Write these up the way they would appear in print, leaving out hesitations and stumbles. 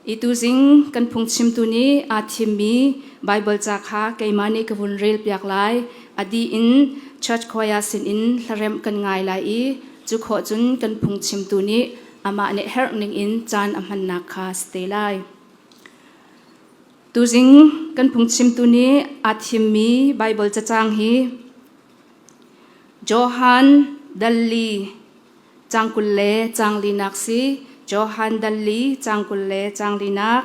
I tuzing kan phungchimtu nih aa thimmi Baibal ca kha keimah nih ka vun rel piak lai. A dih in church choir sinin hlaremh kan ngai lai i cu khawh cun kan phungchimtu nih amah nih herh ningin caan a hmannak kha si te lai. Tuzing kan phungchimtu nih aa thimmi Baibal cacang hi Johan Dalli Caang 20 le caang linak si. Johan dal li caang 20 le caang linak.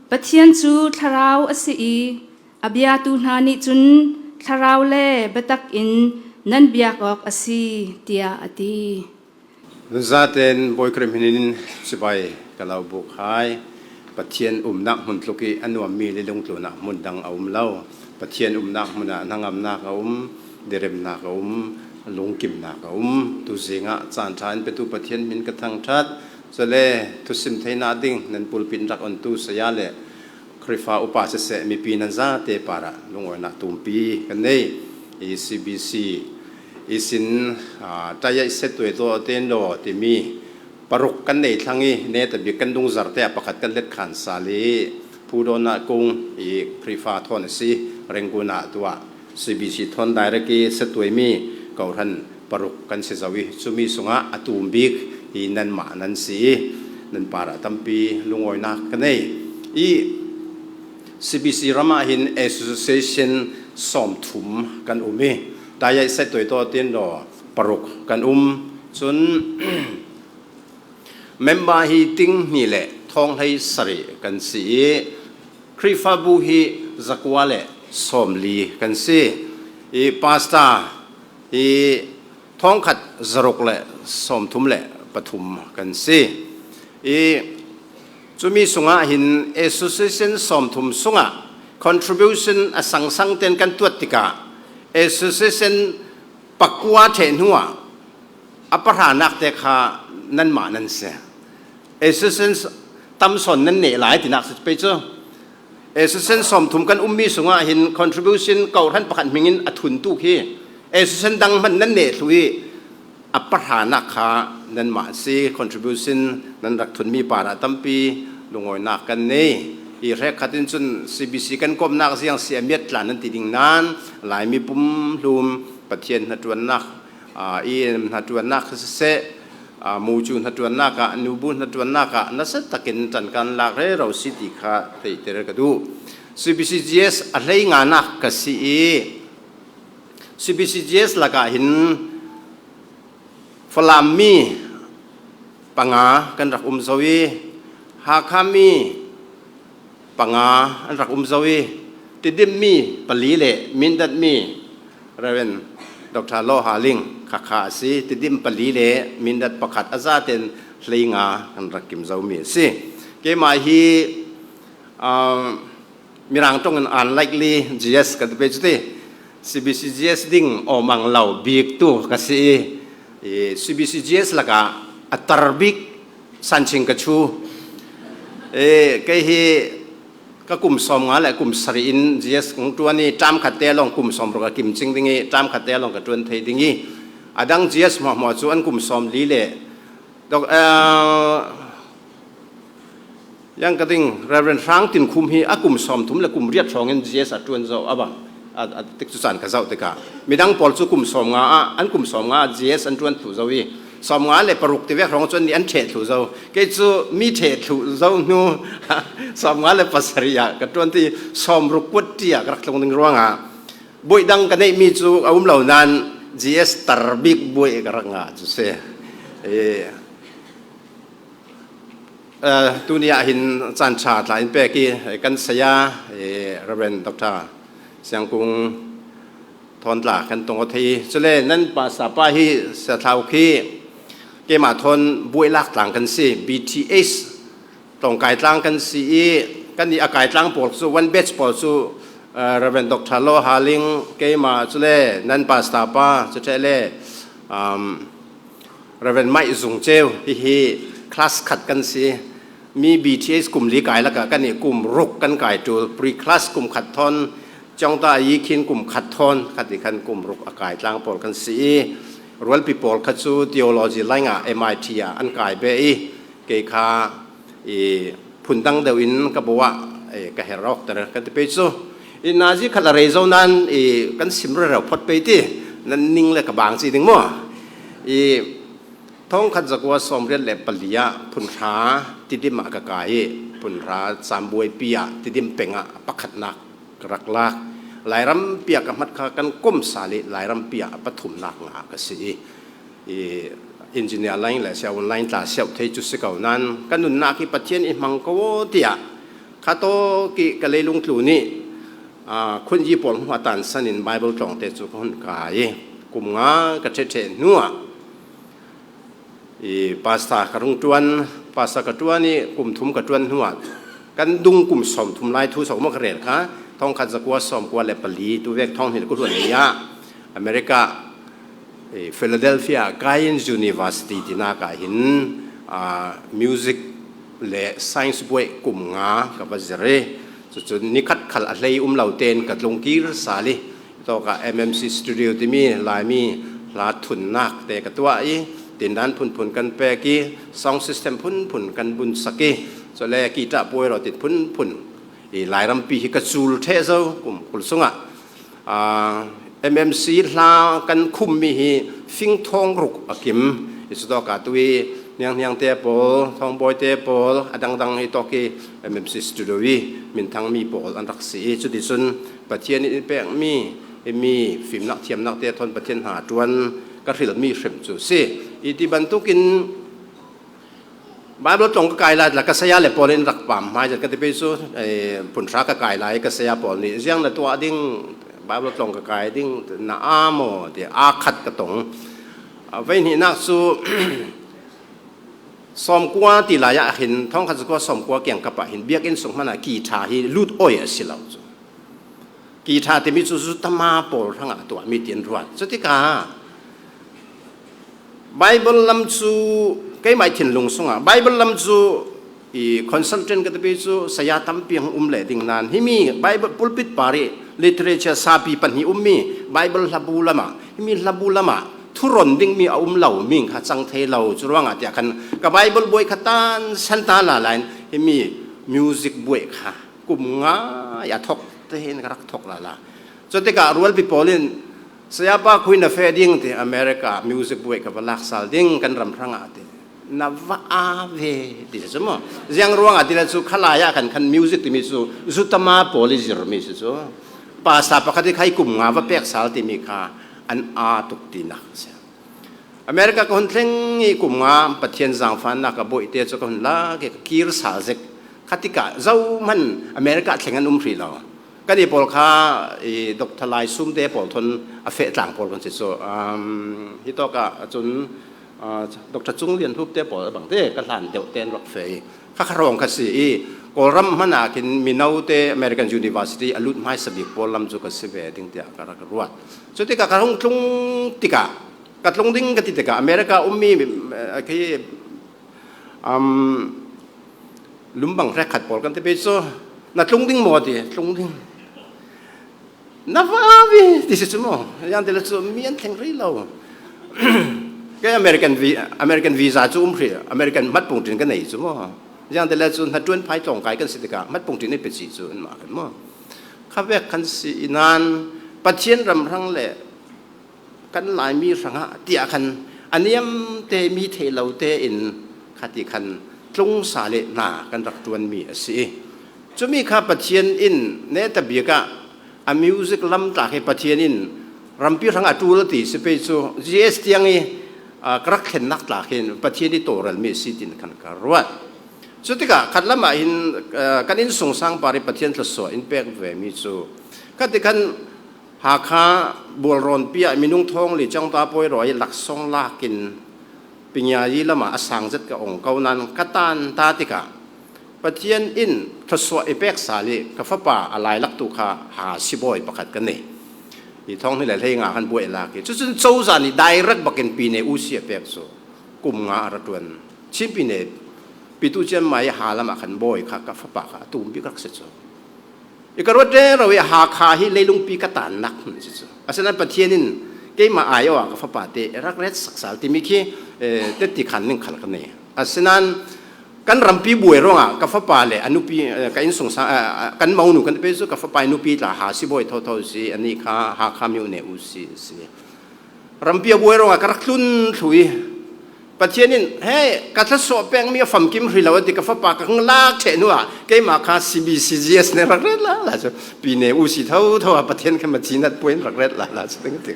Pathian cu thlarau a si i a biatu hna nih cun thlarau le biatak in nan biak awk a si tiah a ti. Zaten Bawi Khrih min in sibai ka lo buk hai. Pathian umnak hmun tluk i a nuammi le lungtlunak hmun dang a um lo. Pathian umnak hmun ah hnangamnak a um, diremnak a um, lungkimnak a um. Tuzing ah caan ṭha in petu Pathian min ka thangṭhat. Cule thusim theinak ding nan pulpit rak ontu saya le Khrihfa upa siseh mipi nan zate par ah lungawinak tumpi kan nei. ECBC isin taya iset tuai to ten lo timi paruk kan nei thlang i ne tabik kan dung zar te pakhat kan let khan sali phudona kung i Khrihfa thon asi Rangoon ah tuah CBC thawn direct i satuaimi kohhran paruk kan si zau i cumi sungah a tum bik hi nanmah nan si i nan par ah tampi lungawinak ka nei. I CBC ram ah hin association 30 kan um i dayai set to tin law paruk kan um. Cun member hi ting hni le thong hlei sarih kan si i Khrihfabu hi 140 kan si. I pastor hi 1633 kan si. I cumi sungah hin association 30 sungah contribution a sangsang ten kan tuat tikah association pakua the hnuah a pahranak te kha nanmah nan si. Association tamson nan ne lai tinak si pe cu association 30 kan ummi sungah hin contribution kohhran pakhat mingin a thun tu khi association dang hman nan ne thlu i a pahranak kha nan mah si. Contribution nan rak thunmi para tampi lungawinak kan nei. I hrek khat in cun CBC kan komnak ziang si amiat tlan nan ti ding nan Laimi pum hlum Pathian hna tuannak i hna tuannak siseh, mucu hna tuannak ah, nubu hna tuannak ah nasa takin tan kan lak re ro si ti kha theihter ka duh. CBCGS a hlei nga nak ka si i CBCGS lakah hin Falam mi panga kan rak um zo i Hakha mi panga an rak um zo i Tidim mi pali le Mindat mi Reverend Dr. Law Ha Ling khakha a si. Tidim pali le Mindat pakhat a zaten 15 kan rak kim zomi a si. Keimah hi Mirang tong in unlikely GS kan ti pe cuti CBCGS ding omang lo bik tu ka si i CBCGS lakah a tar bik sanching ka chu e kei hi ka kum 50 le kum 7 in GS kung tuan i ṭam khat te lawng kum 60 ka kim ching ding i ṭam khat te lawng ka tuan thei ding i adang GS hmuah hmuah cu an kum 40 le dok yang ka ding Reverend Hrang Tin Khum hi a kum 30 le kum 8 hrawng in GS a tuan zo abang a tik cu caan ka zoh tikah midang pawl cu kum 50 ah an kum 50 GS an tuan thlu zo i 56 ti vek hrawng cun nih an ṭheh thlu zo. Kei cu mi ṭheh thlu zo hnu 57 ah ka ṭuan ti 60 kuat ṭi ah ka rak tlung ding ruangah buai dang ka neihmi cu a um lo nain GS tar bik buai ka rak ngah cu si. Tuni ah hin caan ṭha tla in pek i kan saya Reverend Dr. Siangkung Thawntla kan tong thei. Cule nan pa sapa hi sathlau khi keimah thawn buai lak tlang kan si, BTH tlawngkai tlang kan si i kan i akai tlang pawl cu one batch pawl cu Reverend Dr. Lo Haling, keimah, cule nan pastor pa cu le Reverend Mike Zung Ceu, hihi class khat kan si. Mi BTH kum li kai laka kan i kum ruk kan kai tul, pre class kum khat thon Chongta yi khin kum khat thon khat i khan kum ruk a kai tlang pawl kan si i rualpi pawl kha cu theology line ah MIT ah an kai be i kei kha i Phundang deuh in ka bo ah ka her awk ter kan ti pe cu. I nazi khat a rei zo nan i kan sim rero phot pe ti nan ning le ka bang chi ding mo. I thong khat zakua 94 ah phunhra tidim ah ka kai i phunhra cambuai pi ah tidim peng ah pakhatnak ka rak lak. Lairam pia ka hmat kha kan kom sali Lairam pia pathumnak nga ka si i i engineer line le sianginn line tla siau thei cu si ko nan kan nunnak hi Pathian i hmang ko tiah kha to ki ka leilung tlu nih khun yi pawl hmu atan san in Bible tlong te cu ka hun kai i kum nga ka the the hnu ah i pastor ka rung tuan. Pastor ka tuan i kum thum ka tuan hnu ah kan dung kum 30 lai thu sok mo ka rel kha 1994 tu vek thong hin ku hluan ya America Philadelphia Guyans University tinak ah hin music le science buai kum nga ka va zir i cucun nikhat khal a hlei um lo tein ka tlung kir sal i tawka MMC studio timi Laimi hla thunnak te ka tuah i tindan phunphun kan pek i sound system phunphun kan bun sak i chole guitar puai ro tit phunphun i Lairampi hi ka cul the zo kum 20 sungah MMC hla kan khummi hi fing thong ruk a kim i cuto ka tui niang niang te pawl thongbawi te pawl a dangdang hi toki MMC studio i minthang mi pawl an rak si i cuti cun Pathian in pek mi mi fimnak thiamnak te thon Pathian hna tuan ka hril mi hrim cu si i ti bantukin Bible tlong ka kai lai la ka saya le pawl in rak pam hmai ka ti pe cu phunhra ka kai lai ka saya pawl nih ziang na tuah ding Bible tlong ka kai ding na a maw ti a khat ka tong vei hnih nak cu 90 ti lai ah hin 1990 kiang kap ah hin biakinn sung hmana ki tha hi lut oi a si lo cu ki tha timi cu zu tama pawl hrangah tuah mi tin ruat cutikah Bible lam cu keimah thinlung sungah Bible lam cu i consultant ka tapi cu saya tampi hong um le ding nan himi Bible pulpit pari literature sapi pahnih ummi Bible hlabu lama himi hlabu lama thuron ding mi a um lo mi kha cang thei lo cu ruangah tiah khan ka Bible buai kha tan san ta la lain himi music buai kha kum nga ya thok te hin ka rak thok la la cho tikah rual pi pawl in Sayapa khui na fe ding ti America music buai ka va lak sal ding kan ram hrang ah ti na va a ve ti cu mu ziang ruang ah ti le cu khalai ah kan khan music timi cu zutama pawl i zir mi si cu pa sa pakhat i khai kum nga va pek sal timi kha an a tuk ti nak si. America ka hun thleng i kum nga Pathian zaangfan nak ka boi te cu ka hun la ke ka kir sal zek khatika zo man America thleng an um hri lo. Kan i pawl kha i Dr. Lai Sum te pawl thon a feh tlang pawl kan si cu hi tawk ah cun Dr. Cung Lian Hup te pawl bang te ka hlan deuh ten rak fei kha kha rong kha si i Kawlram hman ah khin mino te American University a lut hmai sabik pawl lam cu ka si ve ding tiah ka rak ruat. Cu tikah ka hung tlung tikah ka tlung ding ka ti tikah America ummi khi lumbang hrekhat pawl kan ti pe cu na tlung ding maw ti tlung ding na va vi ti si cu maw yan te le cu mi an thleng ri lo ke American American visa cu um hri American mat pung tin ka nei cu maw yang te le cu na tuan phai tlong kai kan si tikah mat pung tin i pe chi cu an ma kan maw kha vek kan si inan Pathian ram rang le kan Laimi hrangah tiah khan a niam te mi thei lo te in khati khan tlung sa le hna kan rak ṭuanmi a si. Cumi kha Pathian in ne ta bik ah a music lam tlak hi Pathian in rampi hrang a ṭul ti si pe cu GS tiang i ka rak thlennak tlak hin Pathian i tawlrelmi si tin khan ka ruat. Cu tikah khat lam ah hin kan inn sungsang par i Pathian thluachuah in pek ve mi cu khati khan Hakha bualrawnpi ah minung thong li cangta pawi roi laksawng lakin Pinyayi lam ah a sang zet ka ong ko nan ka tan ta tikah Pathian in thluachuah i pek sal i ka fapa a lai lak tu kha ha sibawi pakhat ka nei. Hi thong ni le hlei nga kan buai lak i cucun cozah nih direct bakin pine usi a pek cu kum nga a ra tuan. Chin pine pitu cian mai ha lam ah khan bawi kha ka fapa kha a tum bik rak si cu. I ka ruat rero i Hakha hi leilungpi ka tannak hmun si cu. Asinain Pathian in keimah ai ah ka fapa te rak ret saksal timi khi tetti khan ning khal ka nei. Asinain Kan rampi buai ruangah ka fapa le a nupi ka innsung kan monu kan pe cu ka fapa nupi tla ha si bawi thotho si ani kha Hakha myone u si si. Rampi a buai ruangah ka rak tlun thlu i Pathian in hey ka thlasawh pengmi a famkim hri lo ti ka fapa ka lak the nu ah keimah kha CBCGS ne rak ret la la cu pine u si tho tho a Pathian kha ma chinat puin rak ret la la cu ding ti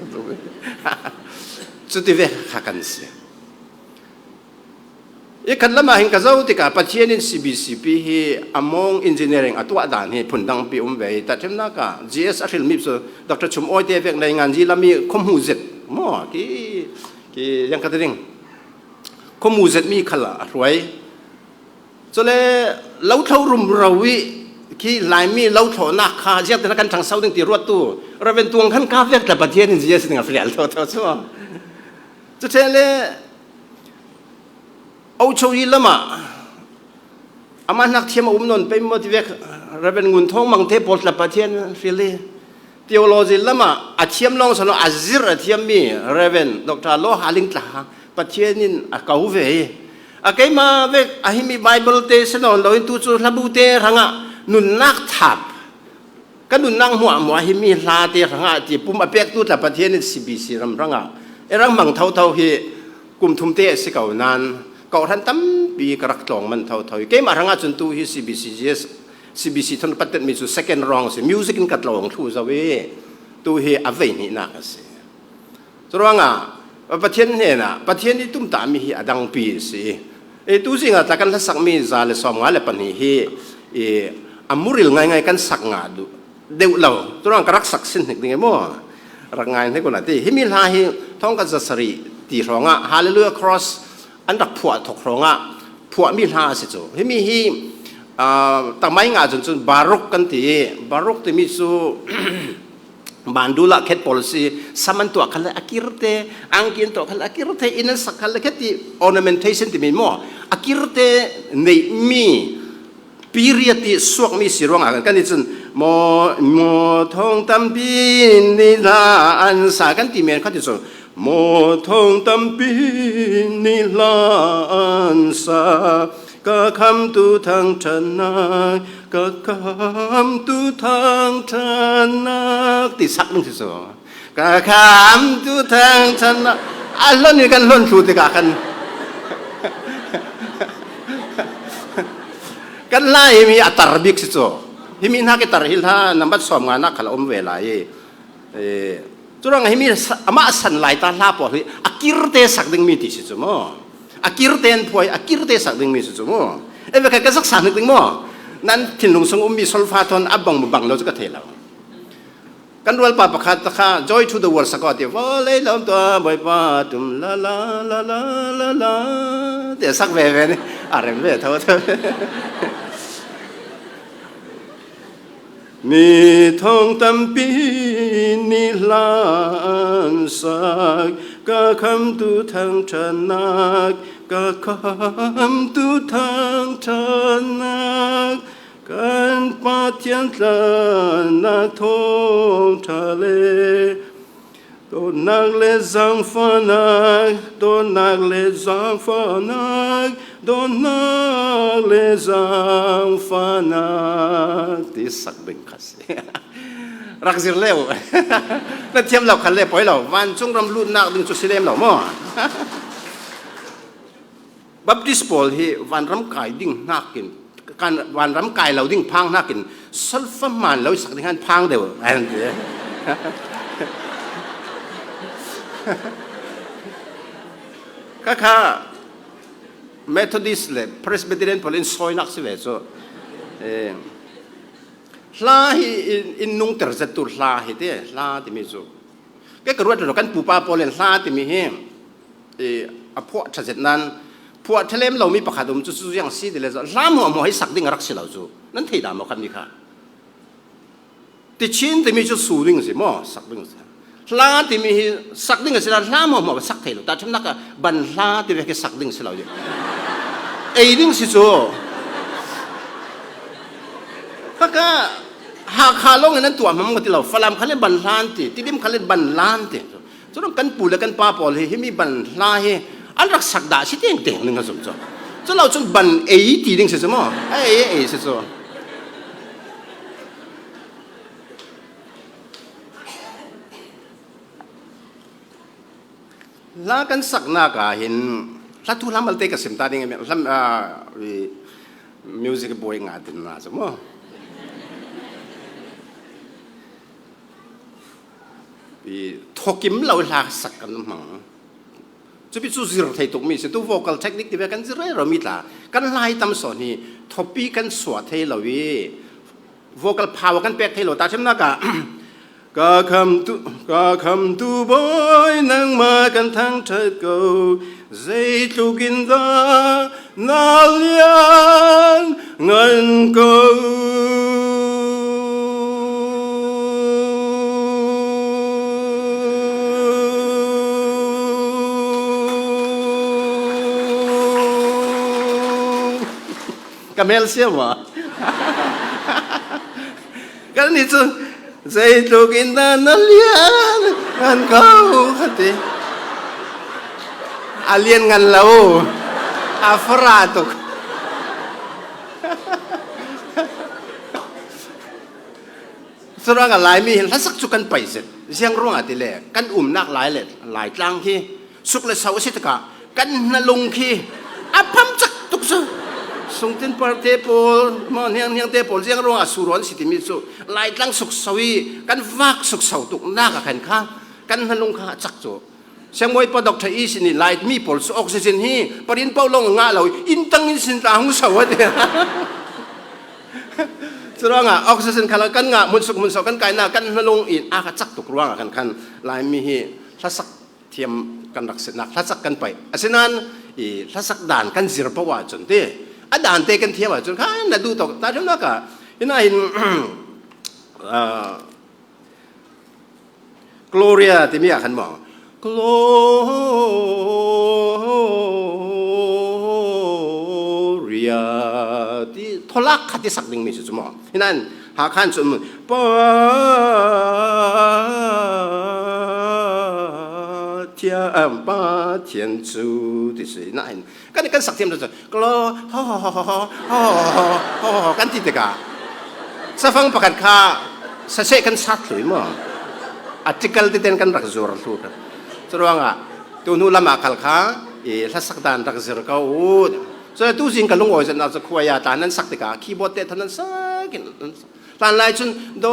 cu ti ve kha kan si. I khat lam ah hin ka zo tikah Pathian in CBCP hi among engineering a tuah dan hi phundang pi um ve i tahṭhimnak ah GS a hrilmi cu Dr. Chum Awi te vek nei ngan ji lami khomhu zet mo ki ki yang ka ding khomhu zet mi khal a hruai cule lothlo rum ro i khi Laimi lothlo nak kha ziak te kan ṭhang sau ding ti ruat tu Reverend Tuang khan ka vek tla Pathian in GS ding a frial tho tho chu cu le Ochoyi lam ah amah hnak thiam a um non pei maw ti vek Reverend Ngun Thawng Mang te pawl tla Pathian really theology lam ah a thiam lawng sano a zir a thiam mi Reverend Dr. Lo Haling tla Pathian in a ko ve a keima vek a himi Bible te sano lo in tu cu hlabu te ranga nunnak thap kan nunnak muah muah hi mi hla te ranga ti pum a pek tu tla Pathian in CBC ram ranga erang mang tho tho hi kum thum te a si ko nain kohhran tampi ka rak tlawng man tho tho keimah rangah cun tu hi CBCGS CBC thon pattet mi cu second wrong si music in ka tlawng thlu zo i tu hi a vei hnih nak a si curuangah Pathian hnenah Pathian i tumta mi hi a dangpi a si e tu zingah tla kan hlasak mi 122 hi i a muril ngai ngai kan sak nga du deuh lo turang ka rak sak sin hnik ding emaw rak ngai hnik una ti himi hla hi thong ka zasari ti hrawngah hallelujah cross an rak phuah thok hrawngah phuah mi hla si cu himi hi tamai nga cun cun baruk kan ti baruk timi cu bandula khet policy saman tua khal akir te angkin to khal akir te in sak khal khet ti ornamentation ti mi mo akir te nei mi period ti suakmi si ruangah kan i cun maw maw thong tampi ni hla an sa kan ti men kha ti cun maw thong tampi ni hla an sa ka khamtu thangṭhatnak ka khamtu thangṭhatnak ti sak ding si so ka khamtu thangṭhatnak a hlon in kan hlon thlu tikah kan kan lai mi a tar bik si cu hi mi hna ke tar hi hla number som nga na khala om ve lai e curang hi mi ama san lai ta hla po hi akir te sak ding mi ti si chu mo akir ten phuai akir te sak ding mi si chu mo e ve ka sak sang ding mo nan thinlung sung um mi solfa thon abang bang lo chu ka thei lo Kan rualpa pakhat kha Joy to the World sako ti vawlei lawm tuah Bawipa tum la la la la la la ti sak ve ve ni a rem ve tho tho. Mi thong tampi ni hlan sak ka khamtu thangṭhatnak ka khamtu thangṭhatnak Kan Pathian tlannak thawngṭha le dawtnak le zaangfahnak, dawtnak le zaangfahnak, dawtnak le zaangfahnak ti sak ding kha si. Rak zir leu. Na thiam lo khan le poi lo. Vancung ram lutnak ding cu si lem lo maw? Baptist pawl hi vanram kai ding nakin kan vanram kai lo ding phang nakin solfa man lo sak ding han phang deuh an ti. Ka kha Methodist le Presbyterian pawl in sawinak si ve cu. Hla hi in nung ter zet tur hla hi te hla timi cu. Ke ka ruat lo kan pupa pawl in hla timi hi a phuah ṭhazet nan phuah ṭhalem lomi pakhat um cu cu ziang si ti le hla muah muah hi sak ding a rak si lo cu nan thei dah maw khan mi kha tichin timi cu su ding si maw sak ding si hla timi hi sak ding a si la hla muah muah sak thei lo ta ṭhemnak ah ban hla ti ve khi sak ding si lo ei ding si cu kaka Hakha lawng in an tuah hmam ka ti lo Falam kha le ban hlan ti Tidim kha le ban lan ti Cun kan pu le kan pa pawl hi himi ban hla hi an rak sak dah si teng teng ning a zum cu. Cu lo cun ban ei ti ding si cu maw? Ei ei si cu. Hla kan saknak ah hin hla thu hla malte ka sim ta ding hlam music boy nga tin na cu mu. I thokim lo hla sak kan hmang. Cupi cu zir thei tuk mi si tu vocal technique ti ve kan zir ro mi tla kan lai tam so ni thopi kan suah thei lo i vocal power kan pek thei lo ta thim nak ah Ka khamtu, ka khamtu bawi nangmah kan thangṭhat ko, zeitluk in dah na lian ngan ko. Ka mel sia ma? Kan nih cu zeitluk in dah na lian ngan ko ka ti. A lian ngan lo. A fara tuk. Surang a Laimi hin hlasak cu kan pai zet. Ziang ruangah ti le kan umnak lai le Laitlang hi suk le sau a si tikah kan hnalung khi a pham cak tuk cu sungtin parte pawl mo hniang hniang te pawl ziang ruangah suron si timi cu laitlang suk so i kan vak suk so tuk nak ah khan kha kan hnalung kha a cak cu siangbawi pa doctor e sin i lai mi pawl cu oxygen hi parin pau long nga lo in tang in sin ta hung so ati curuangah oxygen khala kan nga mun suk mun so kan kai na kan hnalung in a ka cak tuk ruangah kan khan laimi hi hlasak thiam kan rak sinak hlasak kan paih asinain i hlasak dan kan zir paoh ahcun ti a dan te kan thiam ahcun kha na duh tok ta nak ah ina hin Gloria timi ah khan maw Gloria ti tholak khat i sak ding mi si cu maw hinan Hakhan cun pa thiam pa thian cu ti si nain kan kan sak thiam cu klo ho ho ho ho ho ho ho kan ti tikah safang pakhat kha saseh kan sat thlui maw article ti ten kan rak zur thlu ka curuangah tu hnu lam ah khal kha i hlasak dan rak zir ko u So tu zing ka lungawi zan cu khua ya ta nan sak tikah keyboard te than nan sak in hlan lai cun do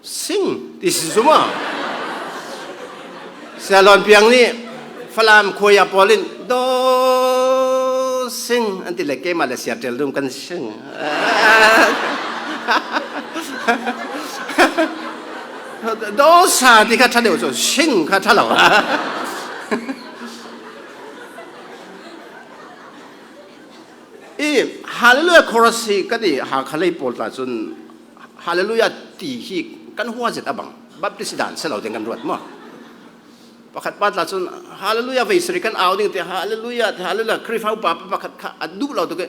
sing ti si zuma Sialon piang nih Falam khuaya pawl in do sing an ti le keimah le sia tel dum kan sing do sa ti kha tha deuh cu sing kha tha lo I Hallelujah chorus hi kan i Hakha lei pawl tla cun Hallelujah ti hi kan hua zet abang Baptist dan se lo ding kan ruat mo pakhat pa tla cun Hallelujah vei sari kan au ding te Hallelujah Hallelujah Khrihfa upa pakhat kha a duh lo tu ke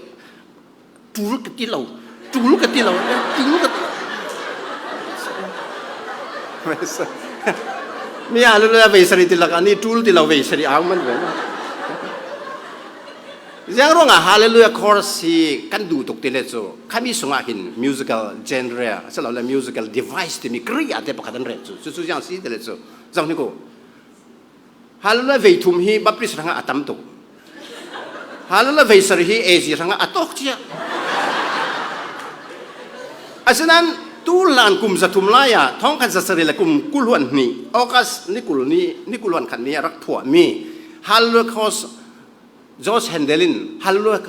tul ka ti lo tul ka ti lo tul ka ti mi hallelujah vei sari ti lak ani tul ti lo vei sari au man ve Ziang ruangah hallelujah chorus hi kan duh tuk ti le cu khami sungah hin musical genre asilole musical device timi kriya te pakhat an rel cu cu cu ziang si ti le cu zong ni ko Hallelujah vei thum hi Baptist rangah a tam tuk. Hallelujah vei sar hi AG rangah a tok cia. Asinain tu lan kum zathum lai ah thong khat zasari le kum kulhuan hnih August ni kul ni ni kulhuan khat ni a rak phuah mi Hallelujah Chorus George Handel in Hallelujah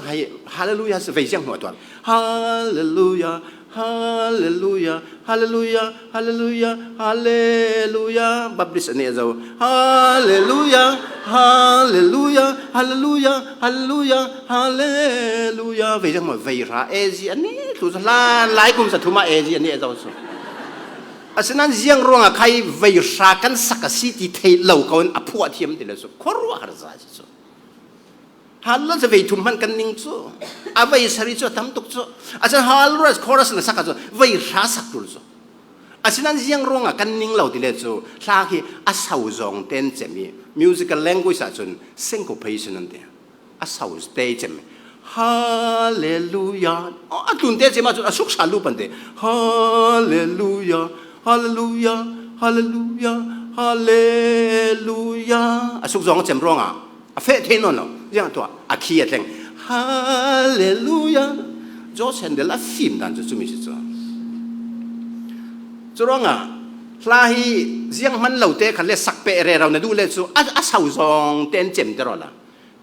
Hallelujah vei siang hmuh tuan Hallelujah Hallelujah Hallelujah Hallelujah Hallelujah Baptist ani zo Hallelujah Hallelujah Hallelujah Hallelujah Hallelujah vei siang hmuh vei ra ezi ani tu lan lai kum sa thuma ezi ani zo su asinain ziang ruangah khai vei hra kan sak a si ti thei lo ko in a phuah thiam ti le su khuaruah har za si su Hallelujah cu vei thum hmanh kan ning cu. A vei sari cu a tam tuk cu. Acan hallelujah chorus na sak ahcun vei hra sak tul cu. Asinain ziang ruangah kan ning lo ti le cu hla khi a sau zawng ten cem i musical language ahcun syncopation an ti. A sau te cem. Hallelujah. A tlun te cem ahcun a suk sal lu pan te. Hallelujah. Hallelujah. Hallelujah. Hallelujah. A suk zong a cem ruangah a feh the non lo. Ziang tuah a khi a tleng. Hallelujah. George Handel a fim dan cu cumi si cu. Cu ruangah hla hi ziang hman lo te kha le sak pe re ro na duh le cu a sau zong ten cem te ro la.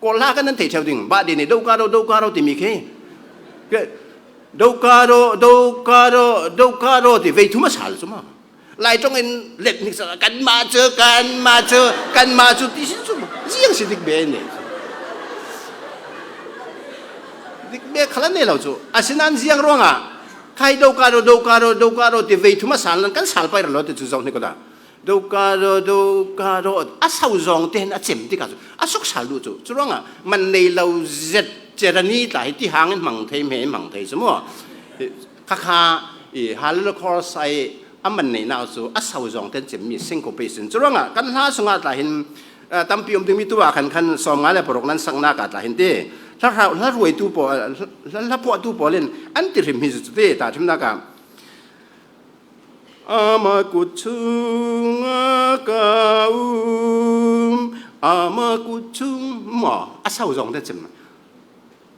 Kawl hla kan nan thei theo ding ba de ne do ka ro do ka ro timi khi do ka ro do ka ro do ka ro ti vei thum a sal cu ma. Lai tong in let nik sa kan ma cu kan ma cu kan ma cu ti sin cu ziang si dik be ne dik be khala ne lo cu asinan ziang ruangah khai do ka ro do ka ro do ka ro ti vei thum a sal nan kan sal pai ro ti cu zong ni ko da do ka ro do ka ro a sau zong te hin a cem ti ka cu a suk sal du cu cu ruangah man nei lo zet cerani tla hi ti hang in mang thei me mang thei chu mo Khakha i Hallelujah ai aman nei na cu a sau zong ten cemmi syncopation cu ruangah kan hla sungah tla hin tampi um dingmi tu ah khan khan 56 nan saknak ah tla hin ti hla hla ruaitu pawl hla phuahtu pawl in an ti hrim hi cu ti ta thimnak ah ama kut chungah ka um ama kut chung ma a sau zong te cem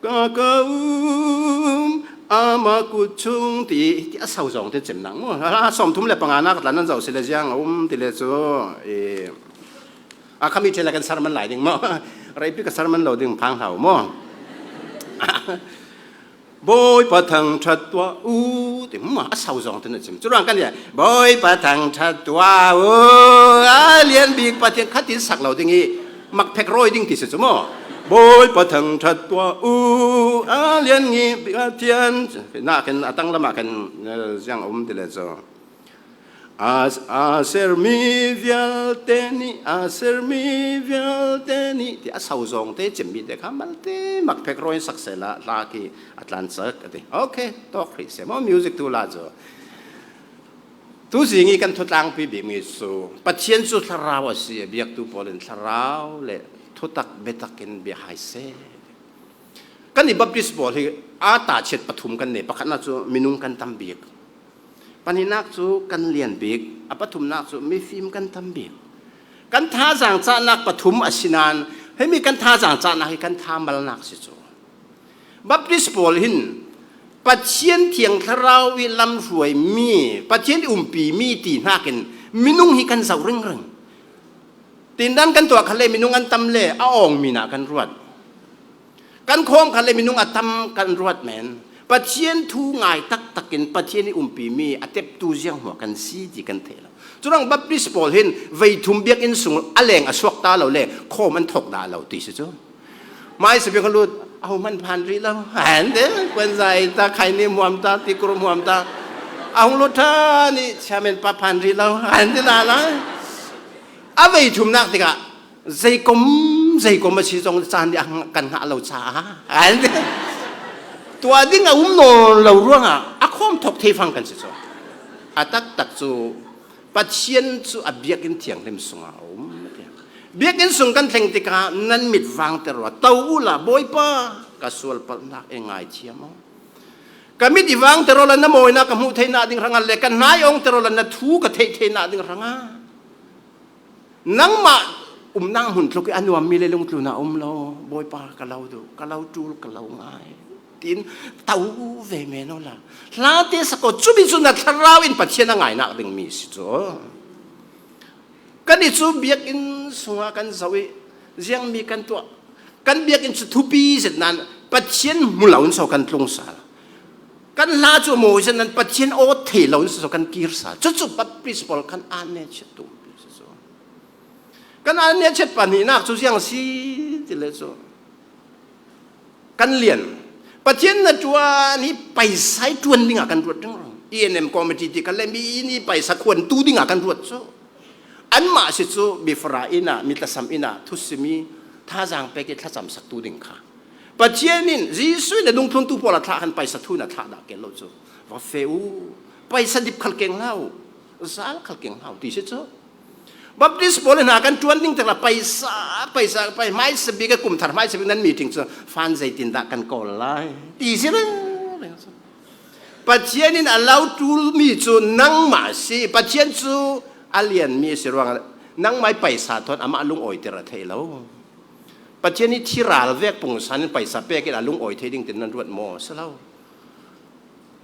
ka ka um ama kut chung ti ti a sau zong te cem nang mu ha 35 nak tlan nan zo si le jiang um ti le cu e a khami thela kan sarman lai ding mo reipi ka sarman lo ding phang hlau mo Bawipa thang that tua u ti ma a sau zong te na chim chu rang kan ya Bawipa thang that tua u a lian bik pathian khatin sak lo ding i mak phek roi ding ti si chu mo Bawipa thang that tua u a lian ngi Pathian na khin atang lama khin ziang um ti le chu a a sermi vialte nih a sermi vialte nih ti a sau zong te chimmi te kha malte mak phek roi sak se la hla ki a tlan sak ati okay tok ri se mo music tu la chu Tu zing i kan thutlangpi bikmi cu Pathian cu thlarau a si i biaktu pawl in thlarau le thutak biatak in bia hai seh. Kan i Baptist pawl hi aa ta chiat pathum kan nei. Pakhatnak cu minung kan tam bik. Pahnihnak cu kan lian bik. A pathumnak cu mifim kan tam bik. Kan thazaang cahnak pathum a si nain himi kan thazaang cahnak hi kan tha malnak si cu. Baptist pawl hin Pathian thiang thlarau i lamhruai mi Pathian i umpi mi ti nakin minung hi kan zoh ringring. Tindan kan tuah khan le minung an tam le a ong mi na kan ruat. Kan khawm khan le minung a tam kan ruat men. Pathian thu ngai taktak in Pathian i umpi mi a teptu ziang hmuah kan si ti kan thei lo. Curang Baptist pawl hin vei thum biakinn sung a leng a suak ta lo le khawm an thok dah lo ti si cu. Mai sabi ka lut aho man phan rih lo han de kwan zai ta khai ni muam ta ti kur muam ta ahung lut tha ni chairman pa phan rih lo han ti la la a vei thum nak tikah zei kom zei kom a si zong caan nih kan ngah lo caah han ti tua ding a um no lo ruangah a khom thok thei fang kan si cho a tak tak cu Pathian cu a biakinn thianghlim sungah a um. Biakinn sung kan thleng tikah nan mit vang ter rua to u la Bawipa ka sual palhnak e ngai thiam o. Ka mit i vang ter la na mawina ka hmuh thei na ding ranga le ka hnai ong ter la na thu ka theih thei na ding ranga. Nangmah umnang hmun tluk i a nuam mi le lungtlu na um lo Bawipa ka lo du ka lo tul ka lo ngai. Tiin to ve men o la hla te sako cumi cu na thlarau in Pathian a ngainak ding mi si cu kan i cu biakinn sungah kan zo i ziang mi kan tuah kan biakinn cu thupi zet nan Pathian hmu lo in so kan tlung sal kan hla cu mawi zet nan Pathian aw thei lo in so kan kir sal cu cu Baptist pawl kan an ne chiat tu kan an ne chiat pa nak cu ziang si ti le cu Kan lian. Pathian na ṭuan hi paisai ṭuan dingah kan ruat ring ENM committee ti kan le mi nih paisa khuan tu dingah kan ruat cu. Anmah si cu mifara inn ah mitlasam inn ah thusimi thazaang pek i thlacam sak tu ding kha. Pathian in Jesuh le lungthlun tu pawl a thlah khan paisa thu na thlah dah kel lo cu. Va fe u paisa dip khal keng hlau zal khal keng hlau ti si cu. Baptist pawl hna kan ṭuan ding tikah paisa paisa pai hmaisa bik kum thar hmaisa bik nan meeting cu fan zeitindah kan kawl lai ti si Pathian in a lo ṭulmi cu nangmah si. Pathian cu a lianmi a si ruangah nangmah i paisa thawt amah lungawiter a thei lo. Pathian i thiral vek pungsan in paisa pek in a lungawi thei ding tin nan ruat maw? Si lo.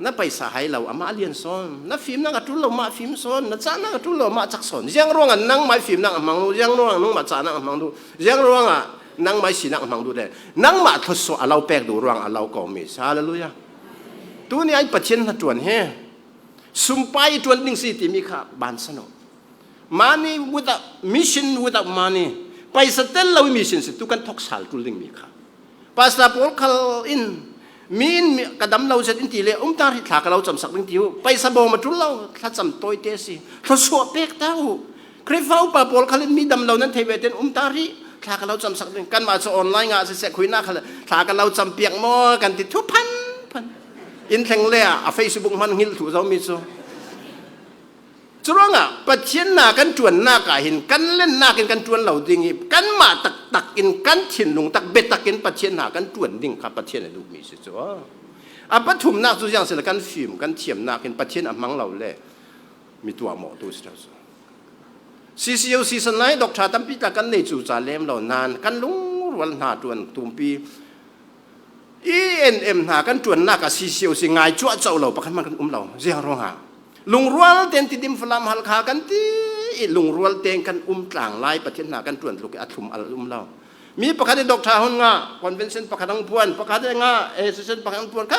Na paisa hai lo amah lian sawn. Na fimnak a ṭul lo mah fim sawn. Na cahnak a ṭul lo mah cak sawn. Ziang ruangah nangmah fimnak a hmang lu, ziang ruangah nangmah cahnak a hmang du, ziang ruangah nangmah sinak a hmang du le nangmah thluachuah a lo pek duh ruang a lo ko mi. Hallelujah. Tuni ai Pathian hna ṭuan hi sumpai ṭuan ding si timi kha ban sano. Money without mission without money. Paisa tel lo mission si tu kan thok sal tul ding mi kha. Pastor pawl khal in mi in ka dam lo zet in ti le um tar hi thla ka lo cham sak ding ti u. Paisa bawm a tul lo thla cham toi te si. Thluachuah pek ta u. Khrihfa upa pawl khal in mi dam lo nan thei ve ten um tar hi thla ka lo cham sak ding kan mah cu online ah siseh khuina khal thla ka lo cham piak maw kan ti thu phan phan in thleng le a Facebook man ngil thu zo mi cu curuangah Pathian na kan tuan nak ah hin kan len nak in kan tuan lo ding i kan mah tak tak in kan thinlung tak biatak in Pathian na kan tuan ding kha Pathian a duh mi si cu a pathum nak cu ziang sila kan fim kan thiam nak in Pathian a hmang lo le mi tuah mawh tu si CCO season lai doctor tampi ta kan nei cu ca lem lo nan kan lungrual hna tuan tumpi ENM hna kan tuannak ah CCO si ngai cuah cho lo pakhat man kan um lo ziang ruangah lungrual ten tidim falam halkha kan ti i lungrual ten kan um tlang lai pathian hna kan tuan tluk i a thlum al um lo mi pakhat i doctor hun nga convention pakhat ang puan pakhat nga association pakhat ang puan ka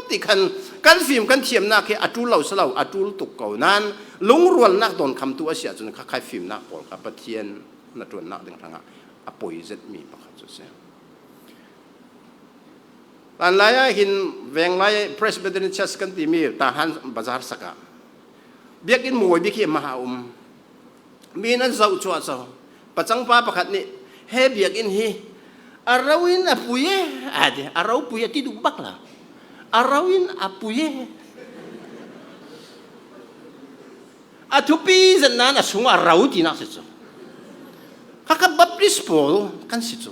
ti khan kan fim kan thiamnak hi a tul lo salo a tul tuk ko nan lungrualnak don kham tu asia cun kha khai fimnak pawl kha pathian na tuannak ding hrangah a poi zet mi pakhat cu si Lan lai ah hin veng lai Presbyterian Church kan timi tahan bazar saka biakinn mawi bik hi ma um mi nan zoh cuah co pacang pa pakhat nih he biakinn hi a ro in a pui e a ti a ro pui a ti duh bak la a ro in a pui e a thupi zan nan a sung a ro ti nak si cu khakha Baptist pawl kan si cu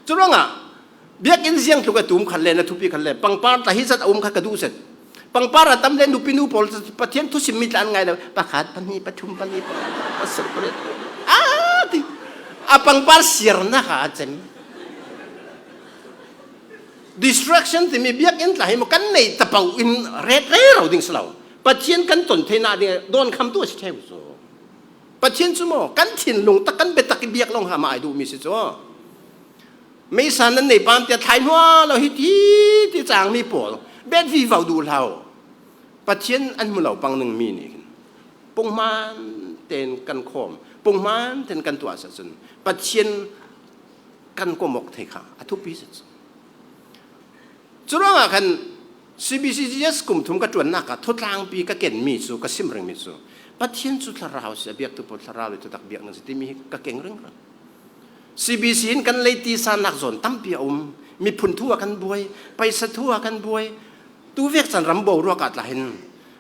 cu ruangah biakinn ziang tluk a tum khan le na thupi khan le pangpar tla hi zat a um kha ka duh set pangpar a tam le nupi nu pawl pathian thu sim mi tla an ngai lo pakhat pahnih pathum pali pasarih pariat a ti a pangpar siarnak ah a cem distraction timi biakinn tla hi mo kan nei tapau in ret re ro ding slo pathian kan ton theina ding don kham tu a si theu so Pathian cu maw kan thinlung tak kan biatak i biak lawng ha ma ai duhmi si cu. Meisa nan nei pam tia thlai hua lo hi ti ti chang mi pawl bet vi vau duh hlau. Pathian an hmu lo pang ning mi nih hin punghman ten kan khawm punghman ten kan tuah sa cun Pathian kan komok thei kha a thupi sa cu. Curuangah khan CBCGS kum thum ka ṭuannak ah thutlangpi ka kenmi cu ka sim ringmi cu Pathian cu thlarau si a biaktu pawl thlarau le thutak biak nan si timi hi ka keng ring ring. CBC in kan leiti sanak zawn tampi a um. Miphun thu ah kan buai, paisa thu ah kan buai. Tu vek chan ram bo ruak ah tlahin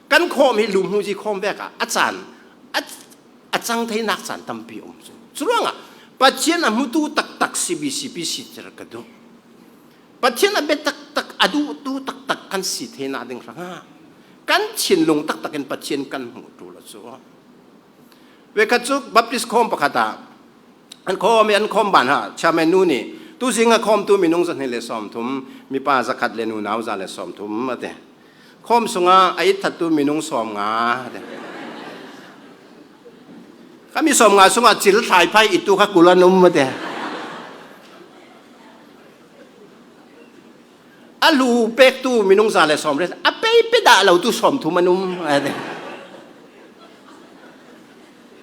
kan khawm hi lumhu ji khawm vek ah a caan a cang theinak caan tampi um cu. Cu ruangah Pathian a hmutu taktak CBC PC cer ka duh. Pathian a bia taktak a duhtu taktak kan si the na ding hrangah kan thinlung taktak in Pathian kan hmuh tu la cu vekhat cu Baptist khom pakhat ah an khom i an khom ban ha chairman nu nih tu zing a khom tu minung zahnih le 30 mipa zakhat le nu nau za le 30 ate khom sungah a it thattu minung 50 ate kami 50 sungah cil thlai phai itu kha kulan um ate A lu pektu minung 120 a pe pe dah lo tu 30 an um.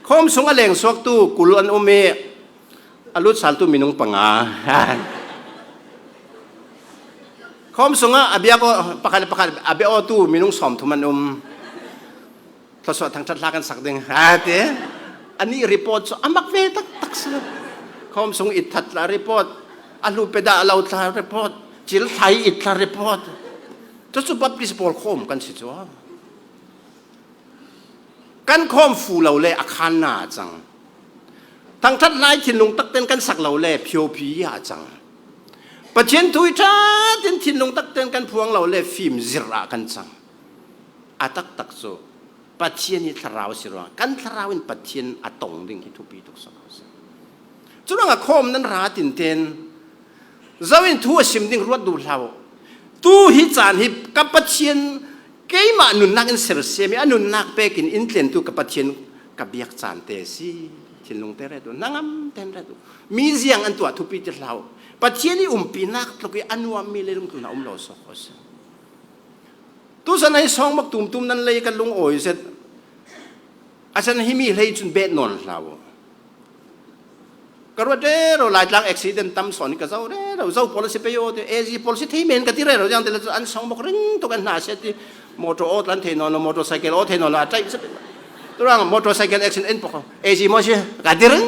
Khom sung a leng suak tu 20 an um i a lut sal tu minung 5. Khom sung ah a bia ko pakhat pakhat a bia tu minung 30 an um. Thlasua thangthat hla kan sak ding. Ha te ani report cu amak ve tak tak si. Khom sung it that la report a hlu peda lo thla report cil thlai it thla report cu cu Baptist pawl khom kan si cu. Kan khawm fu lo le a khan na cang. Thangthat lai thinlung tak ten kan sak lo le phio phi a cang. Pathian thui tha tin thinlung tak ten kan phuang lo le fim zir ah kan cang. A taktak cu Pathian hi thlarau si ruang kan thlarau in Pathian a tong ding hi thupi tuk sok si. Cu ruangah khawm nan ra tin ten zo in thu a sim ding ruat duh hlah tu hi caan hi ka Pathian keimah nunnak in sersiam i a nunnak pek in in tlentu ka Pathian ka biak caan te si thinlung te re tu nangam ten re tu mi ziang an tuah thupi ti hlah Pathian i umpinak tluk i a nuammi le lungtlun a um lo sok si. Tuzan ai song bak tum tum nan lei kan lung awi zet. Asan hi mi hlei cun bet non hlau. Ka ruat re ro laitlang accident tam son ka zo re ro zo policy pe yo te AG policy thei men ka ti re ro jang te an song bak ring to kan hna se ti motor o tlan thei non motorcycle o thei non a type se turang motorcycle accident en pok AG mo si ka ti ring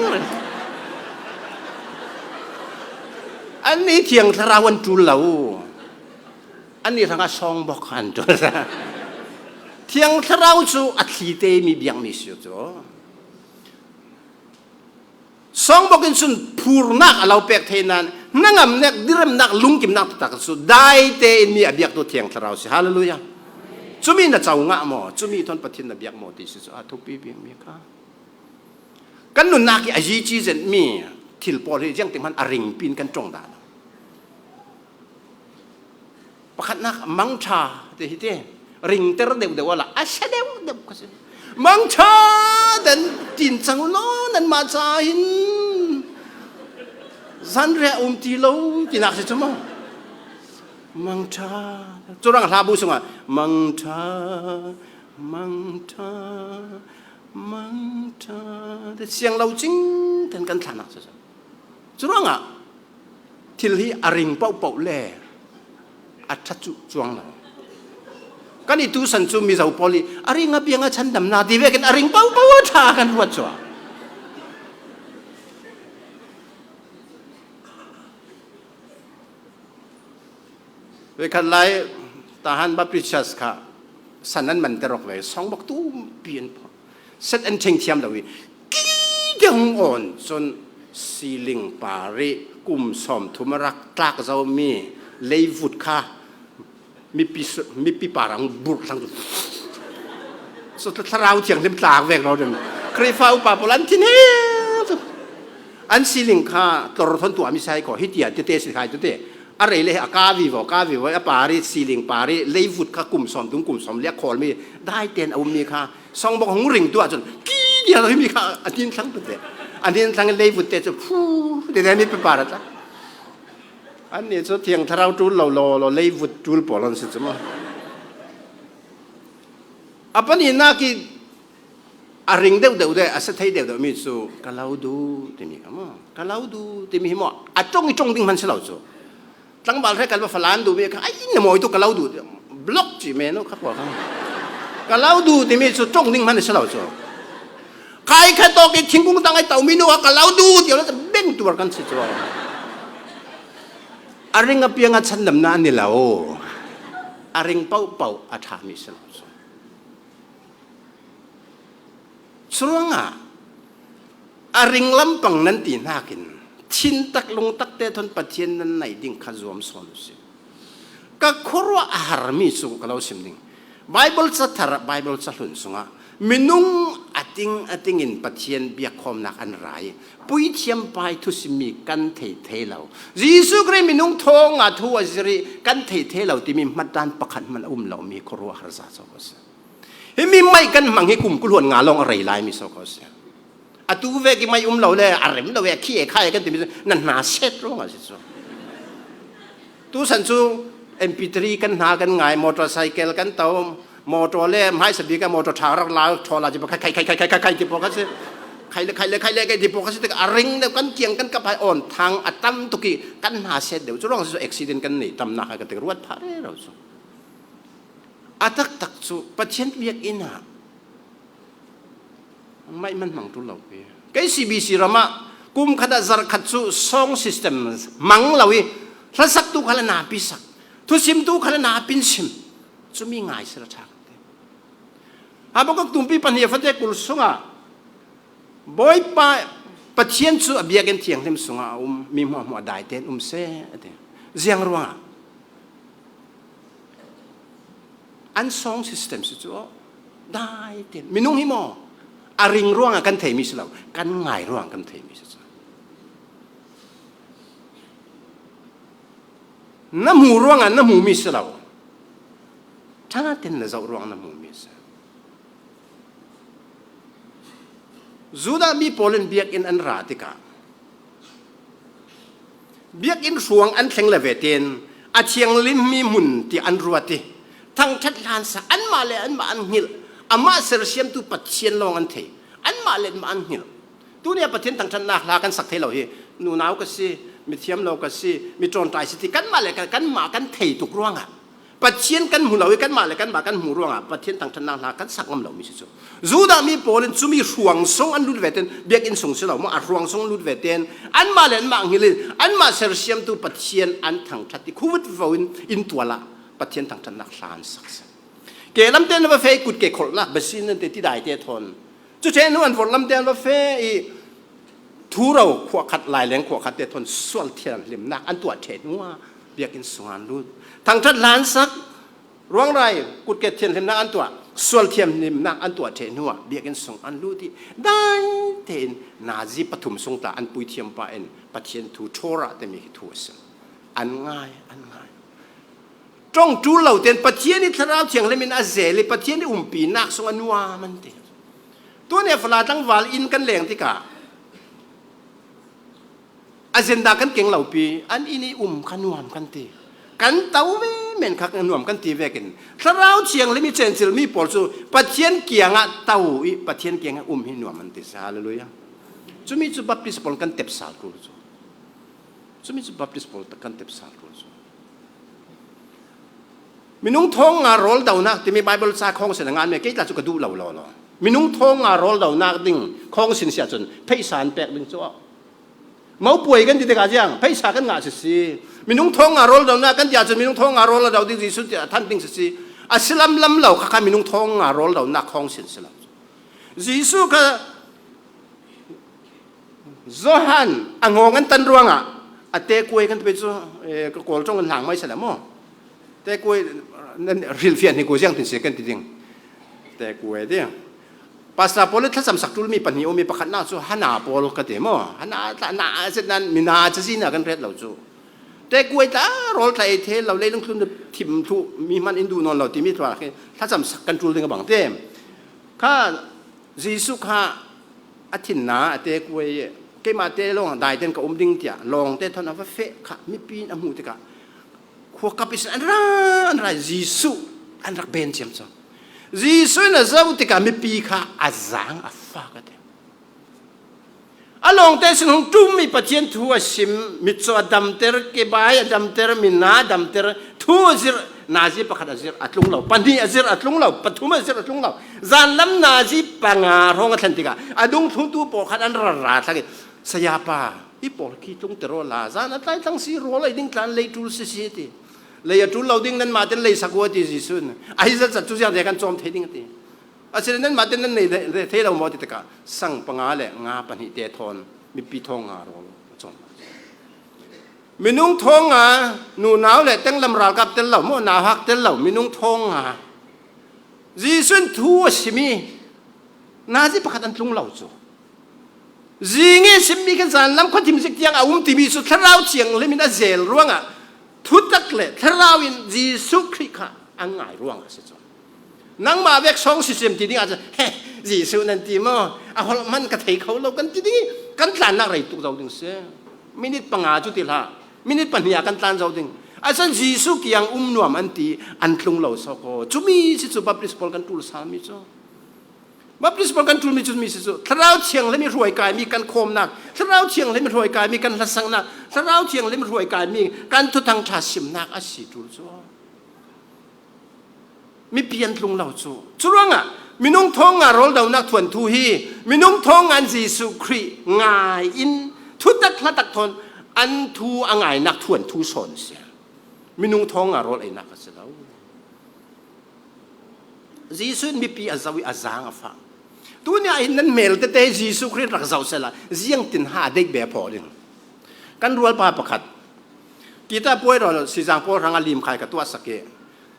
an ni thiang thlarau an tul lo Annih hrangah songbok an ṭul. Thiang Thlarau cu a thli te mi biakmi si cu. Songbok in cun phurnak a lo pek thei nain hnangamnak diremnak lungkimnak taktak cu dai tein mi a biaktu Thiang Thlarau si. Hallelujah. Cumi na co ngah maw? Cumi thon Pathian na biak maw ti si cu a thupi bikmi kha. Kan nunnak hi a yi ci zen mi thil pawl hi jiang ting hman a ring pin kan tong dah. Pakhatnak mangṭha ti hi te ringter deuh deuh ala a sia deuh deuh ka si. Mangṭha dan tin cang law nan mah ca hin zanriah um ti lo tinak si cu maw? Mangṭha curang hla bu sungah mangṭha mangṭha mangṭha te siang lo cing ten kan thlanak si. Curuangah thil hi a ring paohpaoh le a ṭha cu cuang lo. Kan i tusan cu Mizo pawl i a ring a piang a chandam na ti ve kan a ring paohpaoh a ṭha kan ruat cuah. Vekhat lai tahan Baptist Church kha san an man te rok ve song bak tu pi an pho. Set an theng thiam lo i ki deng on cun siling pari kum 30 a rak tlak zomi leivut kha mipi mipi parang burh thlang so thlarau thianghlim tlak vek lo ding Khrihfa upa pawl an thin he an siling kha tlor thon tuah mi sai ko hi tia tete si khai tete a rei le a ka vi vo ka vi vo a pari siling pari leivut kha kum som tum kum som le khol mi dai ten a um mi kha song bok hung ring tu ahcun ki dia mi kha a tin thlang te an tin thlang lei vut te chu phu te ne mi pe para ta an ni chu thiang thlarau tul lo lo lo lei vut tul pawl an si chu ma apani na ki a ring deuh deuh de a se thei deuh deuh mi chu ka lo du ti mi ka mo ka lo du ti mi hi mo a tong i tong ding man se lo chu tlangval he kal va falan du mi kha ai na moi tu ka lo du block chi me no kha ko kha ka lo du ti mi chu tong ding man se lo chu kai kha to ki thingkung tang ai tau mi nu ka lo du ti lo beng tuar kan si chu a ring a piang a chan lam na ani lo a ring pau pau a tha mi se lo chu Curuangah a ring lampang nan ti nakin thin tak lungtak te thon Pathian nan naih ding kha zuam sawn usih. Ka khuaruah a harmi cu ka lo sim ding. Bible cathar Bible cahlun sungah minung ating ating in Pathian biakkhawmnak an ra i puithiam pai thusimi kan thei thei lo. Jesuh Khrih minung thawng ah thu a zir i kan thei thei lo timi hmatdan pakhat hmanh a um lomi khuaruah har za cawk a si. Hi mi mai kan hmang hi kum kuluan nga lawng a rei lai mi so ko si. Atu ve ki mai um lo le a rem lo e khi e khai kan ti mi nan hna set ruang a si cu. Tu san cu MP3 kan hna kan ngai motorcycle kan to motor le mai sabi ka motor tha rak la thola ji khai khai khai khai khai khai ti po ka si khai le khai le khai le kai ti po ka si tik a ring de kan kiang kan kap hai on thang a tam tuki kan hna set deuh cu rong si accident kan nei tam na ka te ruat pha re ro cu A taktak cu Pathian biakinn ah ngaih man hmang ṭul lo pi. Kei CBC ram ah kum khat ah zarh khat cu song system mang lo i hlasak tu kha le napi sak thusim tu kha le napin sim cumi ngai sila ṭha kan ti. Habakkuk tumpi pahnih fate 20 sungah Bawipa Pathian cu a biakinn thianghlim sungah a um mi hmuahhmuah dai tein um seh a ti. Ziang ruangah? An song system si cu dai tein minung hi maw a ring ruangah kan theimi si lo kan ngai ruang kan theimi si cu. Na hmu ruangah na hmumi si lo. Ṭha tein na zoh ruang na hmumi si. Judah mi pawl in biakinn an ra tikah biakinn hruang an thleng le ve tein a thianglimmi hmun ti an ruat i thangṭhat hlan sa anmah le anmah an hngilh amah sersiamtu Pathian lawng an thei anmah le anmah an hngilh tuni ah Pathian thangṭhatnak hla kan sak thei lo hi nunau ka si mithiam lo ka si mi ṭawnṭai si ti kanmah le kanmah kan thei tuk ruangah Pathian kan hmu lo i kanmah le kanmah kan hmu ruangah Pathian thangṭhatnak hla kan sak ngam lomi si cu. Judah mi pawl in cumi hruang sung an lut ve ten biakinn sung si lo maw a hruang sung lut ve ten anmah le anmah ngil in anmah sersiamtu Pathian an thangṭhat i khuvut vo in inn tual ah Pathian thangṭhatnak hla an sak si. Ke lam te na va fe kut ke kholhnak basin an te ti dai te thawn. Cu ṭhen hnu an vor lam te an va fe i thuro khua khat lai leng khua khat te thon sual thian hlimnak an tuah ṭhe hnu ah biakinn sung an lut thangṭhat hlan sak ruangrai kutke thianhlimnak an tuah sual thianhlimnak an tuah ṭhe hnu ah biakinn sung an lut i dai tein nazi pathum sung ta an puithiam pa in Pathian thu Torah timi hi thu a si an ngai an ngai ṭong ṭul lo tein Pathian i thlarau thianghlim in a zel i Pathian i umpinak sung a nuam an ti tuan fala tlangval inn kan leng tikah agenda kan keng lo pi an inn i um kha nuam kan ti kan to ve men kha nuam kan ti vekin thlarau thianghlim i cencil mi pawl cu Pathian kiang ah to i Pathian kiang ah um hi nuam an ti hallelujah cumi cu Baptist pawl kan tep sal tul cu cumi cu Baptist pawl kan tep sal tul cu Minung thong nga rawl donak timi Bible ca khong sin ngan me kei tla cu ka duh lo lo lo. Minung thong nga rawl donak ding khong sin sia cun pheisa an pek ding cu Mo puai kan ti tikah jiang pheisa kan ngah si si. Minung thong nga rawl donak kan ti ahcun minung thong nga rawl do ding Jesuh ti than ding si si. A silam lam lo kha kha minung thong nga rawl donak khong sin si lo. Jesuh kha Johan a ngawng an tan ruangah a te kuai kan pe cu ka kawl tong an hlang mai sala mo te kuai nan ril fian hi ko jiang tin se kan ti ding te kuai ding pastor pawl thlacam sak tul mi pahnih umi pakhat na cu hana pawl ka te mo hana tla na set nan mina cha zina kan ret lo cu te kuai ta rol tla ei the lo le lung thlun thim thu mi man in du non lo ti mi thwa khi thlacam sak kan tul ding bang te kha Jesuh kha a thinna a te kuai i keimah te lawng dai ten ka um ding tiah lawng te thon a va feh kha mipi in a hmuh tikah khua kap is an ra an ra Jesuh an rak ben ciam cang Jesuh in a zoh tikah mipi kha a zaang a fak a ti a lawng te sin hung tum mi Pathian thu a sim mitcaw a damter kebai a damter mina a damter thu a zir nazi pakhat a zir a tlung lo pahnih a zir a tlung lo pathum a zir a tlung lo zan lam nazi panga hrawng a thlen tikah a dung thlungtu pawl khan an ra ra thlang i saya pa hi pawl khi tlung te ro la zan a tlai tlang si rawl ei ding tlan lei tul si si ti lei a tul lo ding nan mah ten lei sakua ti Jesuh ai zat zat cu ziang kan cawm thei ding ti Asinain nanmah ten nan nei thei lo maw ti tikah sang panga le nga pahnih te thawn mipi thong nga rawl a cawm. Minung thong nga nunau le tenglam ralkap tel lo maw nauhak tel lo minung thong nga Jesuh thu a simi nazi pakhat an tlung lo cu. Zing i simmi kan zan lam khuathim zik tiang a um timi cu thlarau thianghlim in a zel ruangah thutak le thlarau in Jesuh Khrih kha an ngai ruang a si cu. Nangmah vek song si sim ti ding ahcun he Jesuh nan ti maw a holh man ka thei kho lo kan ti ding kan tlannak rei tuk zo ding si minute panga cu ti hlah minute pahnih ah kan tlan zo ding asan Jesuh kiang um nuam an ti an tlung lo so ko cumi si cu Baptist pawl kan tul sal mi cu Baptist pawl kan tul mi cu mi si cu thlarau thianghlim i hruai kai mi kan khawmnak thlarau thianghlim i hruai kai mi kan hlasangnak thlarau thianghlim hruai kai mi kan thuthang tha simnak a si tul cu mipi an tlung lo cu cu ruangah minung thong nga rawl donak thuan thu hi minung thong an Jesuh Khrih ngai in thutak hlatak thon an thu a ngainak thuan thu sawn si minung thong nga rawl einak a si lo. Jesuh mipi a zoh i a zaang a fah. Tu ni ah hin nan mel tete Jesuh Khrih rak zoh sela ziang tin ha dek be phaw ding. Kan rual pa pakhat kita puai ro sizang pawl rang a lim khai ka tuah sake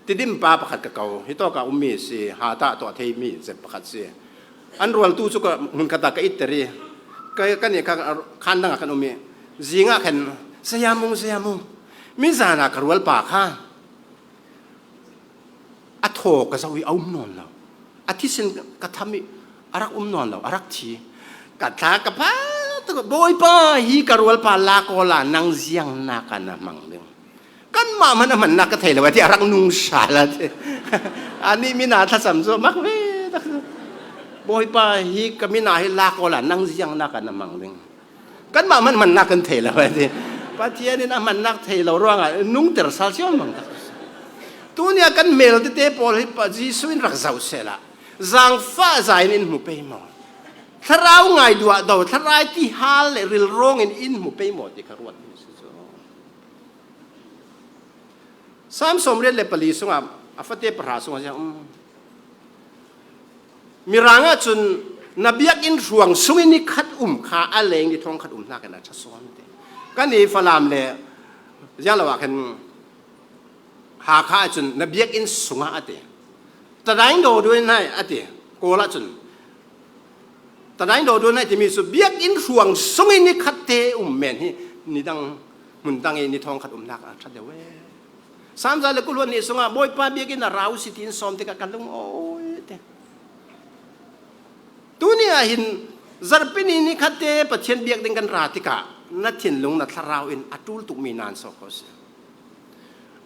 tidim pa pakhat ka ko hi to ka ummi si ha ta to thei mi zet pakhat si an rual tu cu ka mun kata ka it teri ka kan ka khan dang kan umi zinga khan sayamung sayamung mi zana ka rual pa kha A thaw ka zoh i a um nawn lo. A thisen ka tham i a rak um nawn lo, a rak thi. Ka thla ka pa tuk Bawipa hi ka rual pa la ko la nang ziang na ka na hmang ding. Kan mah man a hman nak ka thei lo ti a rak nung sal a ti. Ani mina thlacam cu mak ve tak. Bawipa hi ka mina hi la ko la nang ziang na ka na hmang ding. Kan mah man man nak kan thei lo ti. Pathian in a man nak thei lo ruangah nung ter sal cio mang tak. Tu ni ah kan mel tete pawl hi Jesuh in rak zoh sehla zaangfah zai in in hmu pei maw thlarau ngai duah do thlarau ti hal le ril rawng in in hmu pei maw ti kha ruat mi si cu Psalm 94 sungah a fate pahra sungah siang um mirang ah cun na biakinn hruang sung in ni khat um kha a leng i thong khat um hna kan a ṭha sawn te kan i falam le ziang lo ah khan Hakha ahcun na biakinn sungah a ti. Tadaing do duin hai a ti. Kawl ahcun tadaing do duin hai timi cu biakinn hruang sung in ni khat te um men hi ni dang hmun dang i ni thong khat umnak a ṭha deuh ee. Samza le kuluan ni sungah Bawipa biakinn a rau si tiin sawm tikah ka lung awi te. Tuni ah hin zarhpini ni khat te Pathian biak ding kan ra tikah na thinlung na thlarau in a ṭul tukmi naan sawk ko si.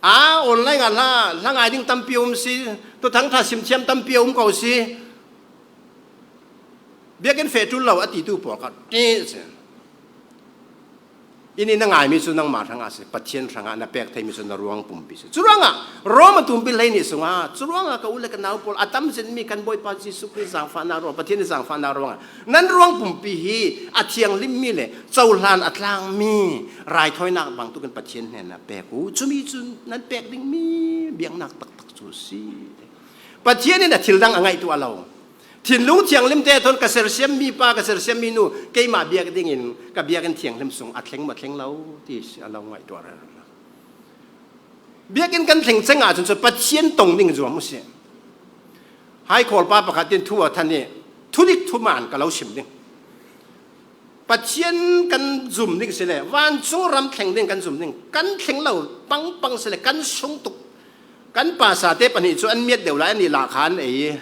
A online ah hla hla ngai ding tampi um si tu thang tha sim thiam tampi um ko si biakinn fe tul lo a ti tu pawl ka ti si ini na ngaimi cu nangmah hrangah si Pathian hrangah na pek theimi cu na ruang pumpi si cu ruangah Rome tumpi hlei nih sungah cu ruangah ka u le ka nau pawl a tam zinmi kan Bawipa Jesuh Khrih zaangfahnak ruang Pathian zaangfahnak ruangah nan ruang pumpi hi a thianghlimmi le cohlan a tlangmi raithawinak bangtukin Pathian hnenah pek u cumi cu nan pek dingmi biaknak taktak cu si Pathian in a thil dang a ngaih tuah lo thinlung thianghlim te thon ka sersiam mi pa ka sersiam mi nu keimah biak ding in ka biakinn thianghlim sung a thleng ma thleng lo ti a lo ngaih tuah biakinn kan thleng ceng ahcun cu Pathian tong ding zuam usih hai khawl pa pakhat tin thu a than i thudik thuman ka lo sim ding Pathian kan zum ding si le vancung ram thleng ding kan zum ding kan thleng lo pang pang si le kan sung tuk kan pa sa te pahnih cu an miat deuh lai an i la kha an ei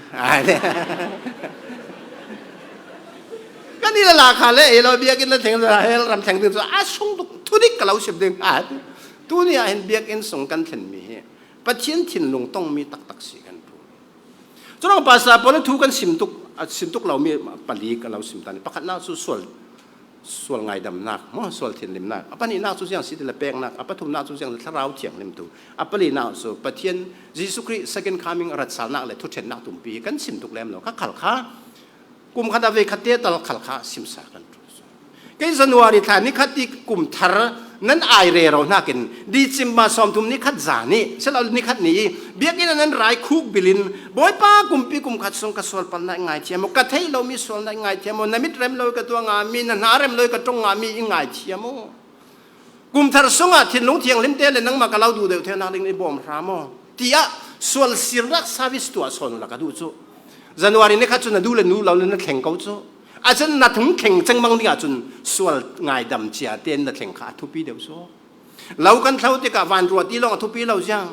kan i la kha le ei lo biakinn la thleng hell ram thleng ding cu a sung tuk thudik ka lo sim ding a tu ni ah hin biakinn sung kan thlen mi hi Pathian thinlung tongmi taktak si kan pu Curang pastor pawl thu kan sim tuk sim tuk lomi pali ka lo sim tan pakhatnak cu sual sual ngaidamnak mo sual thinlimnak a pahnihnak cu siang si ti le peknak a pathumnak cu siang thlarau thianghlim tu a palinak cu Pathian Jesuh Khrih second coming rat salnak le thuthennak tumpi kan sim tuk lem lo kha khal kha kum khat a ve khat te tal khal kha simsa kan tu kei January thla ni khat ti kum thar nan ai re ro nakin di cimma 30 ni khat za ni selo ni khat ni biakinn nan rai khuk bilin bawipa kumpi kum khat sung ka sual pal na ngai thiam ka thei lo mi sual na ngai thiam na mit rem lo ka tua nga mi na hna rem lo ka tong nga mi i ngai thiam kum thar sungah thinlung thianghlim te le nangmah ka lo du deuh the nak ding i bawm hram o tiah sual sirnak service tuah son la ka du cu January ni khat cu na du le nu lo na thleng ko cu acun na thung thleng cengmang ding ahcun sual ngaidam cia tein na thleng kha a thupi deuh so lo kan thlo tikah van rua ti lawng a thupi lo ziang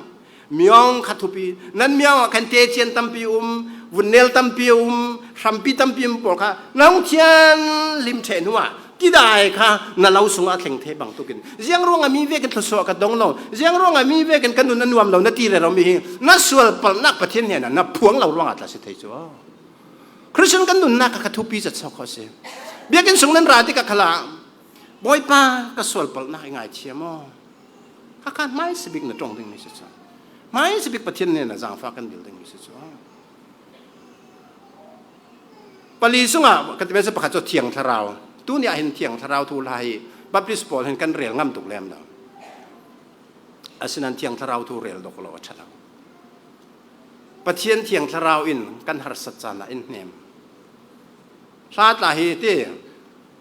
miong kha thupi nan miong ah khan te cian tampi um vunnel tampi um hrampi tampi um pawl kha nong thian lim the hnu ah tidai kha na lo sungah thleng the bang tukin ziang ruang mi ve kan thlusuah ka dong lo ziang ruang mi ve kan kan nun a nuam lo na ti re ro mi hi na sual palnak pathian hnen na phuang lo ruang ah tla si thei chu Christian kan nunnak kha thupi zat sok ko si. Biakinn sung nan ra tikah khala Bawipa ka sual palhnak i ngaithiam aw. Khakha hmai sibik na tong ding mi si cu. Hmai sibik Pathian nih na zaangfah kan dil ding mi si cu. Pali sungah ka ti pakhat cu thiang thlarau. Tu ni ah hin thiang thlarau thu hla hi Baptist pawl hin kan rel ngam tuk lem lo. Asinan thiang thlarau thu rel dok lo a ṭha lo. Pathian thiang thlarau in kan harsat caan ah in hnem. Hla tla hi ti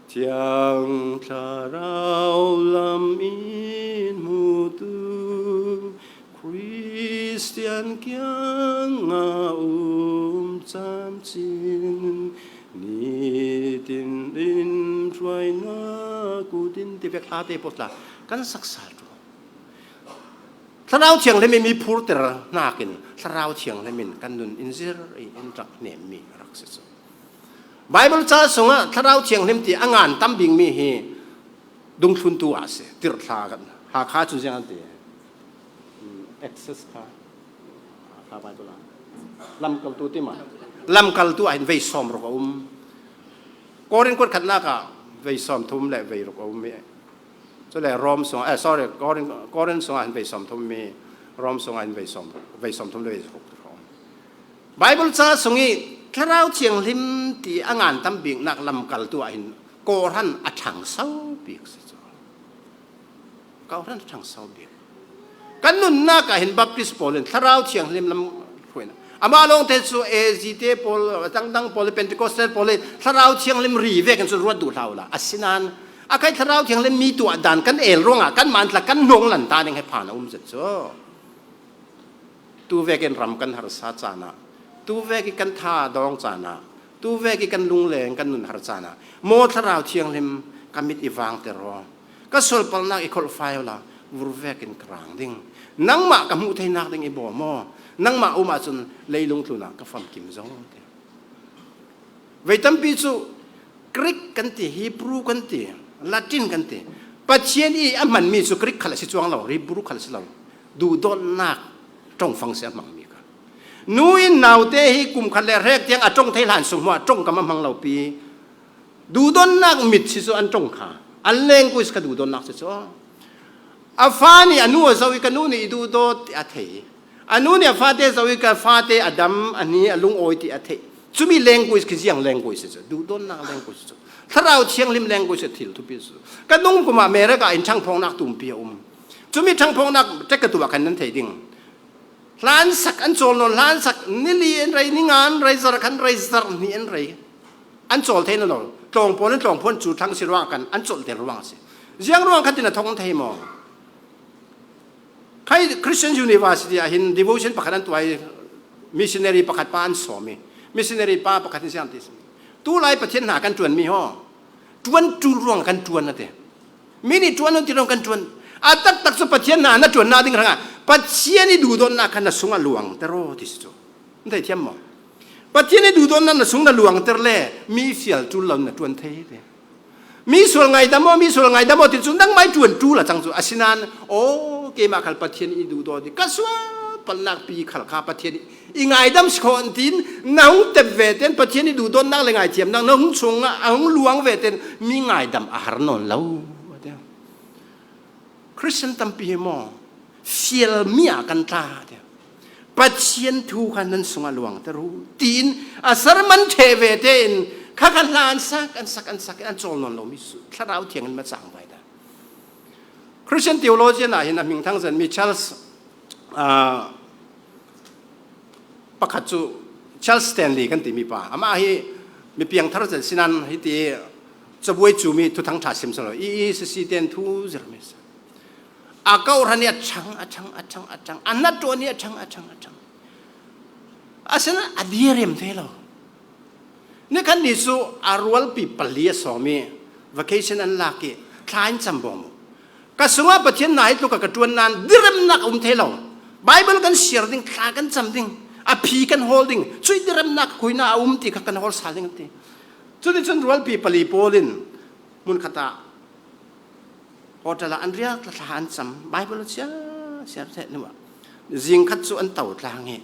Thiang thlarau lam in hmutu Christian kiang nga um camcin nitin in hruainak kutin ti vek hla te potla kan saksal tu Thlarau Thianghlim i mi phurter nakin Thlarau Thianghlim in kan nun in zir i in rak hnemmi rak si cu. Bible ca sungah Thlarau Thianghlim ti a ngan tam bingmi hi dungthluntu ah si tirhthla kan Hakha cu ziang an ti access kha Hakha Bible ah lamkaltu ti ma lamkaltu ah hin vei sawm ruk a um Korin kuat khatnak ah vei sawm thum le vei ruk a um i Cule Rom sung eh sorry Korin Korin sungah hin vei 30 mi Rom sungah hin vei sawm vei 30 le vei ruk hrawng. Bible ca sung i Thlarau Thianghlim ti a ngan tam bik nak lamkaltu ah hin kawhran a ṭhang sau bik si cu. Kawhran a ṭhang sau bik. Kan nunnak ah hin Baptist pawl in Thlarau Thianghlim lam hruainak. Amah lawng te cu AZ te pawl dangdang pawl Pentecostal pawl Thlarau Thianghlim ri ve kan cu ruat duh hlah u la. Asinain a kai thlarau thianghlim mi tuah dan kan el ruangah kan man tla kan hnong lan ta ning he phan a um zet cu tu vek in ram kan harsa caan ah tu vek i kan tha dong caan ah tu vek i kan lungleng kan nun har caan ah maw thlarau thianghlim ka mit i vang te ro ka solpalnak i kholh fai la vur vek in krang ding nangmah ka hmuh theinak ding i bo maw nangmah um ahcun leilung tlunah ka famkim zong te vei tampi cu Greek kan ti, Hebrew kan ti, Latin kan ti. Pathian i a hmanmi cu Greek khal a si chuang lo, Hebrew khal a si lo. Duhdawtnak tongfang si a hmangmi kha. Nu in naute hi kum khat le hrek tiang a tong thei hlan sung hmuah tongkam a hmang lo pi. Duhdawtnak mit si cu an tong kha. An language kha duhdawtnak si cu. A fa nih a nu a zoh i ka nu nih i duhdawt ti a thei. A nu nih a fate zoh i ka fate a dam, a ni, a lungawi ti a theih. Cumi language khi ziang language cu duhdawtnak language cu thlarau thianghlim language thil thupi cu ka nung kum ah America in ṭhangphawngnak tumpi a um. Cumi ṭhangphawngnak ṭek ka tu ah khan nan thei ding. Hlan sak an cawl nawn hlan sak nili an rei ninga an rei zar khan rei zar hnih an rei an cawl thei na lo tlawng pawl an tlawng phuan cu thlang si ruang kan an cawlh ter ruang a si ziang ruang khan tin a thong thei maw Khai Christian University ah hin devotion pakhat an tuah i missionary pakhat pa an sawm i missionary pa pakhat in siang ti tu lai Pathian hna kan tuan mi ho tuan tul ruang kan tuan ate mi nih tuan ti ruang kan tuan a tak tak cu Pathian hna na tuan na ding ranga Pathian i duhdon na khan na sung a luang tero ti si cu thei thiam mo Pathian i duhdon na na sung na luang ter le mi fial tul lo na tuan thei te Mi sual ngaidam aw, mi sual ngaidam aw ti cu nangmah i ṭuan ṭul a cang cu. Asinain aw keimah khal Pathian i duh daw ti ka sual palnak pi khal kha Pathian i ngaidam si khawh an tiin na hung tep ve ten Pathian i duhdawtnak le ngaithiamnak na hung chung ah a hung luang ve ten mi ngaidam a har nawn lo. Christian tampi hi maw fial mi ah kan tla ti. Pathian thu kha nan sungah luang ter u tiin a sermon the ve tein kha kha hla an sak an sak an sak an cawl nawn lomi thlarau thiang in ma cang vai da Christian theologian ah hin a ming thang zan mi Charles pakhat cu Charles Stanley kan timi pa amah hi mi piangthar zan sinan hi ti cabuai cu mi thuthang tha sim salo i i si ten thu zir mi a kohhran i a ṭhang a ṭhang a ṭhang a ṭhang a hnaṭuan i a ṭhang a ṭhang a ṭhang asinain a direm te lo nikhat ni cu a rualpi pali a sawm i vacation an lak i thla in cam bawm u ka sungah Pathian na hi tluk ka ṭuan nain diremnak a um the lo Bible kan share ding thla kan cam ding a phi kan hawl ding cui diremnak huina a um ti kha kan hawl sal ding an ti cuticun rualpi pali pawl in hmunkhat ah Hotel ah an riak thla an cam Bible chia siar the nu ah zing khat cu an to tlang i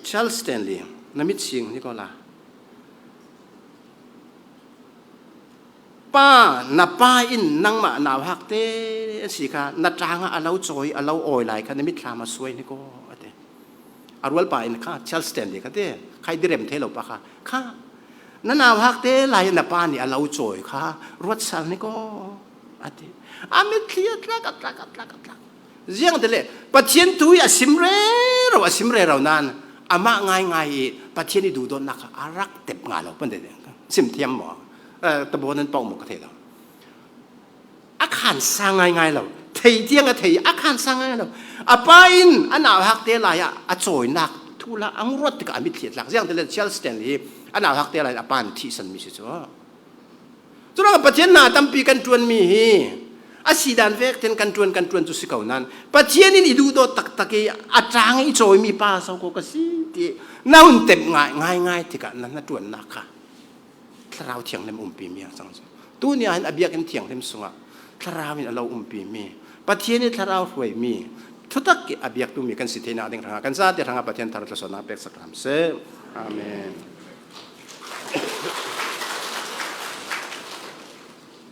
Charles Stanley na mit sing ni ko la pa na pa in nangmah nau hak te si kha na tang ah alo choi alo oi lai kha na mit thlam a suai ni ko ate arual pa in kha Charles Stanley kha te khai direm the lo pa kha kha na nau hak te lai na pa nih a lo cawi kha ruat sal ni ko a ti a mitthli a tlak a tlak a tlak a tlak ziang te le pathian tu i a sim re ro a sim re ro nan Amah ngaingai i Pathian i duhdawtnak kha a rak tep nga lo pan te sim thiam maw? Tabo nan pau maw ka thei lo. A khan sang ngaingai lo. Thei tiang a thei a khan sang ngai lo. A pa in an au hak te lai ah a cawinak thula ang ruat tikah a mitthli a tlak. Ziang te le Charles Stanley hi an au hak te lai a pa nih thih san mi si cu. Curuangah Pathian hna tampi kan ṭuanmi hi a si dan vek ten kan ṭuan kan ṭuan cu si ko nain Pathian in i duhdawt taktak i a ṭang i cawimi pa so ko ka si ti na hun temh ngai ngai ngai tikah na na ṭuannak kha Thlarau Thianghlim umpi mi ah cang cu. Tu ni ah hin a biakinn thianghlim sungah Thlarau in a lo umpi mi Pathian i Thlarau hruaimi thutak i a biaktu mi kan si thenak ding hrangah kan zate hrangah Pathian thar thlasawnnak pek sak hram seh. Amen.